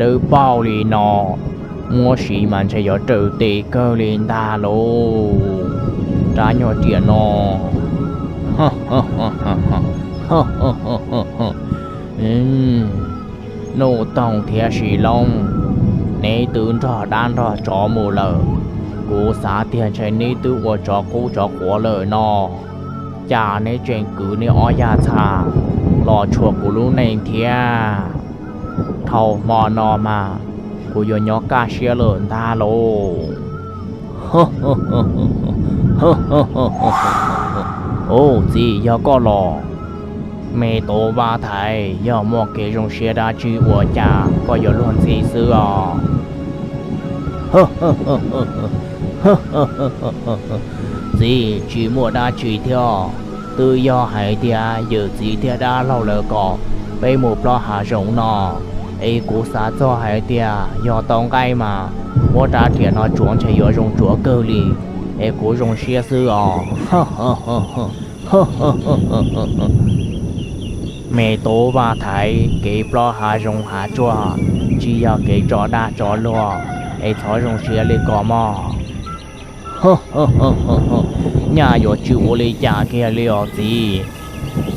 Twb paub li no, muab siv mas ntshe yuav raws tes kawg li ntag lauj, rab nyuag riam no. Nuj Toog thiab Sis Loob, neb twb nrog dab nrog tsov mus lawm. Kuv xav tiag ntshe neb twb ua tsov qub tsov quav lawm no, cas neb tseem kwv neb ob yag txha los tshuam kuv lub neej thiab. Dhau hmo no mas kuv yuav nyob kaj siab lawm ntag lauj. Ub, txiv, yog koj los? Me tub Vaj Thaiv, yog muaj kev zoo siab dab tsi ua cas koj yuav luag ntxhi xwb os? Txiv, tsis muaj dab tsi thiab, twb yog hais tias yawm txiv thiab dab laug lawv kom peb mus plob hav zoov no, es kuv xav txog hais tias yog tau nqaij mas muab rab riam no tsuav ntshe yuav zoo tsuav kawg li, es kuv zoo siab xwb os. Me tub Vaj Thaiv, kev plob hav zoov hav tsuag tsis yog kev tso dag tso luag, es txhob zoo siab li ko mog. Nyaj yuav tsis ua li cas kiag li os txiv.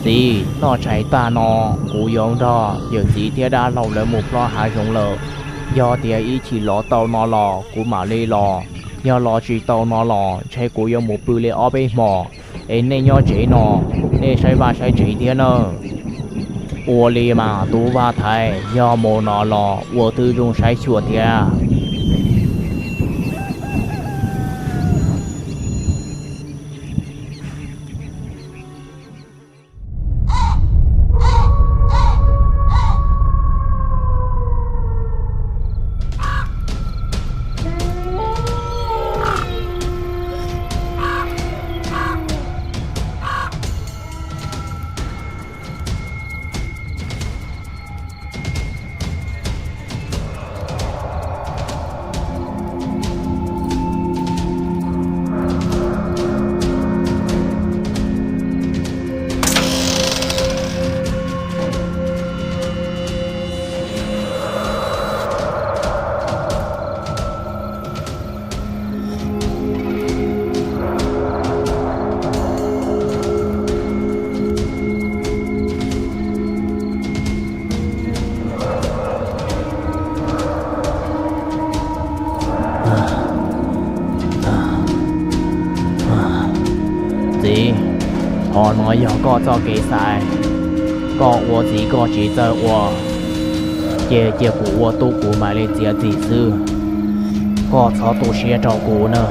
Txiv, noj tshais tag no kuv yuav nrog yawm txiv thiab dab laug lawv mus plob hav zoov lawm. Yog tias ib chim los tau no los kuv mam li los, yog los tsis tau no los ntshe kuv yuav mus pw li ob peb hmos. Es nej nyob tsev no, nej saib vaj saib tsev thiab nawb. Ua li mas tub Vaj Thaiv, yog mus no los ua twb zoo saib xyuas thiab. Txiv, qhov no yog koj txoj kev xaiv, koj ua txiv koj tsis txawj ua, ces cia kuv ua tub kuv mam li txiav txim xwb, koj txhob tu siab rau kuv na.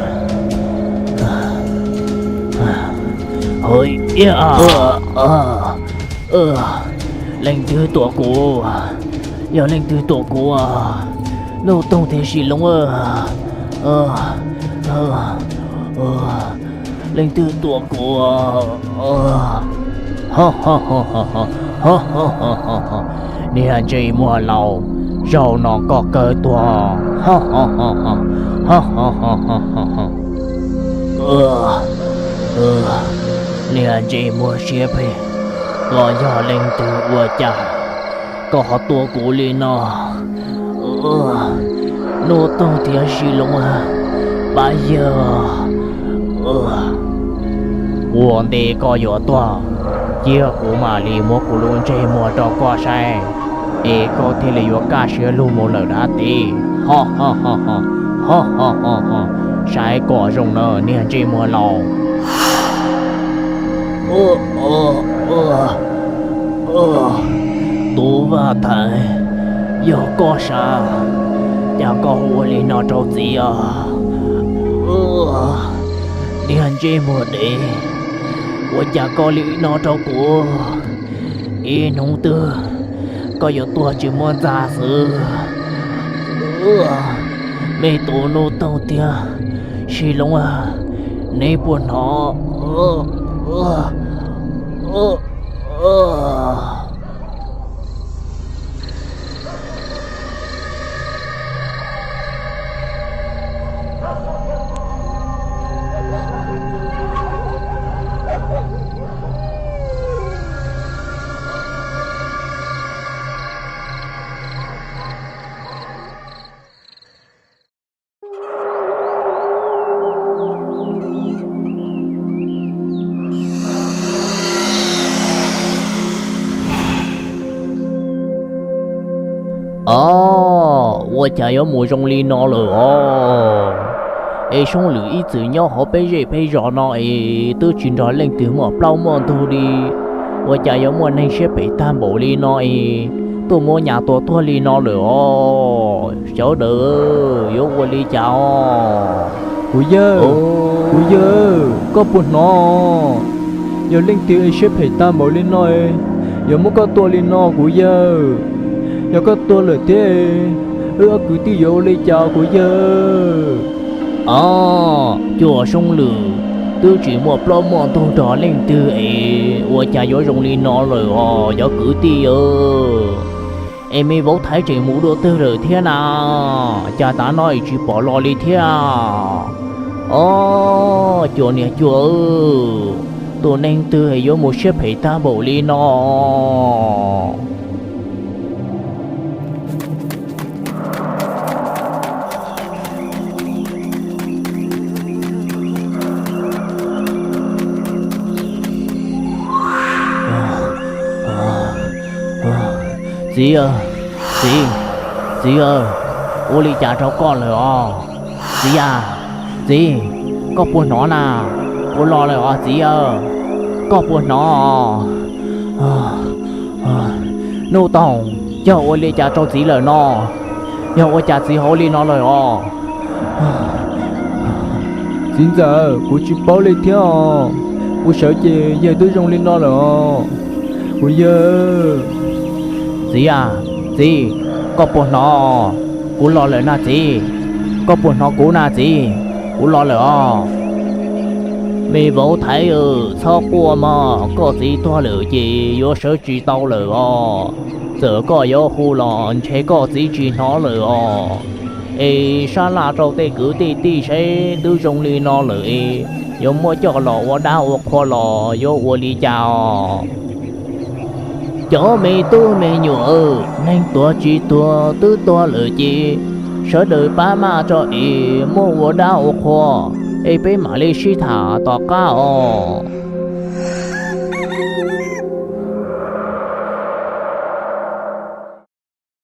Leej twg tua kuv? Yog leej twg tua kuv? Nuj Toog thiab Sis Loob, leej twg tua kuv? Niag ntsej muag laus, zaum no koj kawg tuag. Niag ntsej muag siab phem, koj yog leej twg ua cas koj ho tua kuv li no? Nuj Toog thiab Sis Loob, pab yawg, ua ntej koj yuav tuag, cia kuv mam li muab kuv lub ntsej muag rau koj saib, es koj thiaj li yuav kaj siab lug mus lawm dab tsi. Saib kom zoo na niag ntsej muag laus. Tub Vaj Thaiv, yog koj sav, cas koj ua li no rau txiv os? Niag ntsej muag dev, ua cas koj li no rau kuv? Ib hnub twg koj yuav tuag tsis muaj ntxa xwb. Me tub Nuj Toog thiab Sis Loob, neb puas hnov? Os, ua cas yuav mus zoo li no lawm os? Es Soob Lwm ib txwm nyob hauv peb zej peb zos no es twb tsis nrog leej twg muaj plaub muaj ntug li, ua cas yuav muaj neeg siab phem tag npaum li no es tuaj muab nyas tua tuag li no lawm os? Sawv daws, yuav ua li cas os? Kuv yawg, kuv yawg, koj puas hnov? Yog leej twg es siab phem tag npaum li no, yuav muab koj tua li no kuv yawg. Yog koj tua lawm thiab, wb ob kwv tij yuav ua li cas kuv yawg? Os, cuag Soob Lwm, twb tsis muaj plaub muaj ntug nrog leej twg es ua cas yuav zoo li no lawm os cov kwv tij? Es me vauv Thaiv tseem mus dua twg lawm thiab na? Cas tav no es tsis pom los li thiab? Os, cuag niag cuag, tus neeg twg yuav mus siab phem tag npaum li no? Txiv, txiv, txiv, ua li cas rau koj lawm os? Txiv a, txiv, koj puas hnov na? Kuv los lawm os txiv a, koj puas hnov? Nuj Toog, yog ua li cas rau txiv lawm no? Yog ua cas txiv hauv li no lawm os? Txiv ntxawm, kuv tsis paub li thiab os. Kuv sawv ces yawg twb zoo li no lawm os. Kuv yawg. Txiv a, txiv, koj puas hnov? Kuv los lawm na txiv. Koj puas hnov kuv na txiv? Kuv los lawm os. Me vauv Thaiv, txhob quaj mog, koj txiv tuag lawm ces yuav sawv tsis tau lawm os. Txawm koj yuav hu los ntshe koj txiv tsis hnov lawm os. Es sab laj rau tej kwv tej tij seb twb zoo li no lawm es yuav muab coj los ua dab ua qhua los yuav ua li cas os? Cov me tub me nyuam, neeg tuag tsis tuag twb tuag lawm ces sawv daws pab maj tso es muab ua dab ua qhua es peb mam li sib tham tom qab os.